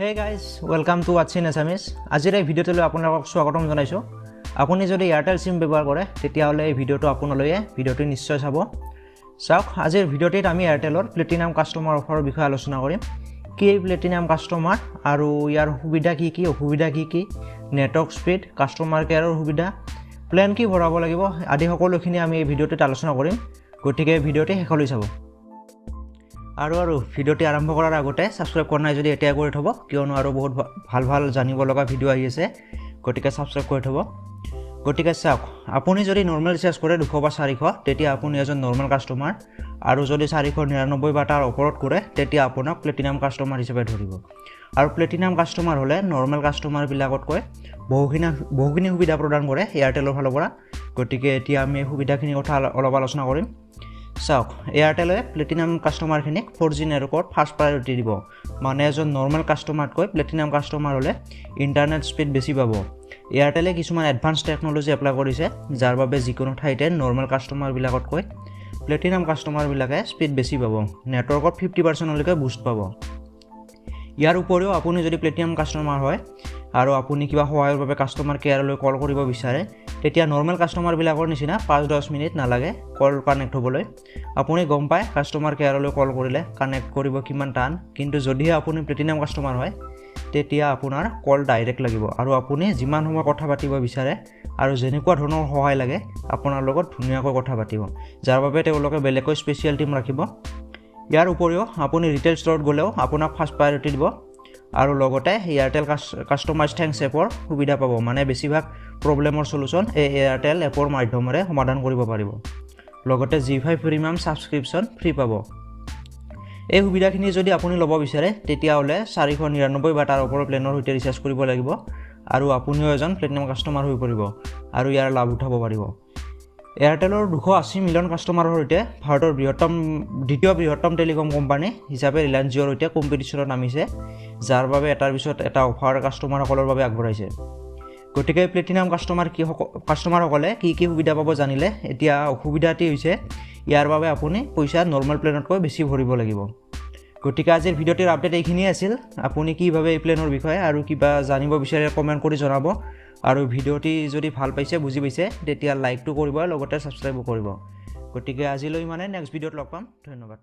Hey guys, welcome to What's in Assamese. আজিৰ এই ভিডিঅ'টোলৈ আপোনালোকক স্বাগতম জনাইছোঁ। আপুনি যদি এয়াৰটেল চিম ব্যৱহাৰ কৰে, তেতিয়াহ'লে এই ভিডিঅ'টো আপোনালৈয়ে। ভিডিঅ'টো নিশ্চয় চাব। চাওক, আজিৰ ভিডিঅ'টিত আমি এয়াৰটেলৰ প্লেটিনাম কাষ্টমাৰ অফাৰৰ বিষয়ে আলোচনা কৰিম। কি এই প্লেটিনাম কাষ্টমাৰ আৰু ইয়াৰ সুবিধা কি কি, অসুবিধা কি কি, নেটৱৰ্ক স্পীড, কাষ্টমাৰ কেয়াৰৰ সুবিধা, প্লেন কি ভৰাব লাগিব আদি সকলোখিনি আমি এই ভিডিঅ'টোত আলোচনা কৰিম। গতিকে ভিডিঅ'টি শেষলৈ চাব। আৰু ভিডিঅ'টি আৰম্ভ কৰাৰ আগতে ছাবস্ক্ৰাইব কৰা নাই যদি এতিয়াই কৰি থ'ব, কিয়নো আৰু বহুত ভাল ভাল জানিব লগা ভিডিঅ' আহি আছে। গতিকে ছাবস্ক্ৰাইব কৰি থ'ব। গতিকে চাওক, আপুনি যদি নৰ্মেল ৰিচাৰ্জ কৰে 200 বা 400, তেতিয়া আপুনি এজন নৰ্মেল কাষ্টমাৰ আৰু যদি 499 বা তাৰ ওপৰত কৰে, তেতিয়া আপোনাক প্লেটিনাম কাষ্টমাৰ হিচাপে ধৰিব। আৰু প্লেটিনাম কাষ্টমাৰ হ'লে নৰ্মেল কাষ্টমাৰবিলাকতকৈ বহুখিনি বহুখিনি সুবিধা প্ৰদান কৰে এয়াৰটেলৰ ফালৰ পৰা। গতিকে এতিয়া আমি এই সুবিধাখিনিৰ কথা অলপ আলোচনা কৰিম। চাওক, এয়াৰটেলে প্লেটিনাম কাষ্টমাৰখিনিক 4G নেটৱৰ্কত ফাৰ্ষ্ট প্ৰায়ৰিটি দিব। মানে এজন নৰ্মেল কাষ্টমাৰতকৈ প্লেটিনাম কাষ্টমাৰ হ'লে ইণ্টাৰনেট স্পীড বেছি পাব। এয়াৰটেলে কিছুমান এডভান্স টেকন'লজি এপ্লাই কৰিছে, যাৰ বাবে যিকোনো ঠাইতে নৰ্মেল কাষ্টমাৰবিলাকতকৈ প্লেটিনাম কাষ্টমাৰবিলাকে স্পীড বেছি পাব। নেটৱৰ্কত 50%লৈকে বুষ্ট পাব। ইয়াৰ উপৰিও আপুনি যদি প্লেটিনাম কাষ্টমাৰ হয় আৰু আপুনি কিবা সহায়ৰ বাবে কাষ্টমাৰ কেয়াৰলৈ কল কৰিব বিচাৰে, তেতিয়া নৰ্মেল কাষ্টমাৰবিলাকৰ নিচিনা 5-10 মিনিট নালাগে কল কানেক্ট হ'বলৈ। আপুনি গম পায়, কাষ্টমাৰ কেয়াৰলৈ কল কৰিলে কানেক্ট কৰিব কিমান টান। কিন্তু যদিহে আপুনি প্লেটিনাম কাষ্টমাৰ হয়, তেতিয়া আপোনাৰ কল ডাইৰেক্ট লাগিব আৰু আপুনি যিমান সময় কথা পাতিব বিচাৰে আৰু যেনেকুৱা ধৰণৰ সহায় লাগে, আপোনাৰ লগত ধুনীয়াকৈ কথা পাতিব, যাৰ বাবে তেওঁলোকে বেলেগকৈ স্পেচিয়েল টীম ৰাখিব। ইয়াৰ উপৰিও আপুনি ৰিটেইল ষ্ট'ৰত গ'লেও আপোনাক ফাৰ্ষ্ট প্ৰায়ৰিটি দিব আৰু লগতে এয়াৰটেল কাষ্টমাইজ thanks এপৰ সুবিধা পাব। মানে বেছিভাগ প্ৰব্লেমৰ চলুশ্যন এই এয়াৰটেল এপৰ মাধ্যমেৰে সমাধান কৰিব পাৰিব। লগতে জি 5 প্ৰিমিয়াম ছাবস্ক্ৰিপশ্যন ফ্ৰী পাব। এই সুবিধাখিনি যদি আপুনি ল'ব বিচাৰে, তেতিয়াহ'লে 499 বা তাৰ ওপৰৰ প্লেনৰ সৈতে ৰিচাৰ্জ কৰিব লাগিব আৰু আপুনিও এজন প্লেটিনাম কাষ্টমাৰ হৈ পৰিব আৰু ইয়াৰ লাভ উঠাব পাৰিব। এয়াৰটেলৰ 280 মিলিয়ন কাষ্টমাৰৰ সৈতে ভাৰতৰ দ্বিতীয় বৃহত্তম টেলিকম কোম্পানী হিচাপে ৰিলায়েন্স জিঅ'ৰ সৈতে কম্পিটিশ্যনত নামিছে, যাৰ বাবে এটাৰ পিছত এটা অফাৰ কাষ্টমাৰসকলৰ বাবে আগবঢ়াইছে। গতিকে প্লেটিনাম কাষ্টমাৰসকলে কি কি সুবিধা পাব জানিলে। এতিয়া অসুবিধাটি হৈছে, ইয়াৰ বাবে আপুনি পইচা নৰ্মেল প্লেনতকৈ বেছি ভৰিব লাগিব। গতিকে আজিৰ ভিডিঅ'টিৰ আপডেট এইখিনিয়ে আছিল। আপুনি কি ভাবে এই প্লেনৰ বিষয়ে আৰু কিবা জানিব বিচাৰে, কমেণ্ট কৰি জনাব। আৰু ভিডিঅ'টি যদি ভাল পাইছে, বুজি পাইছে, তেতিয়া লাইকটো কৰিব, লগতে ছাবস্ক্ৰাইবো কৰিব। গতিকে আজিলৈ মানে নেক্সট ভিডিঅ'ত লগ পাম। ধন্যবাদ।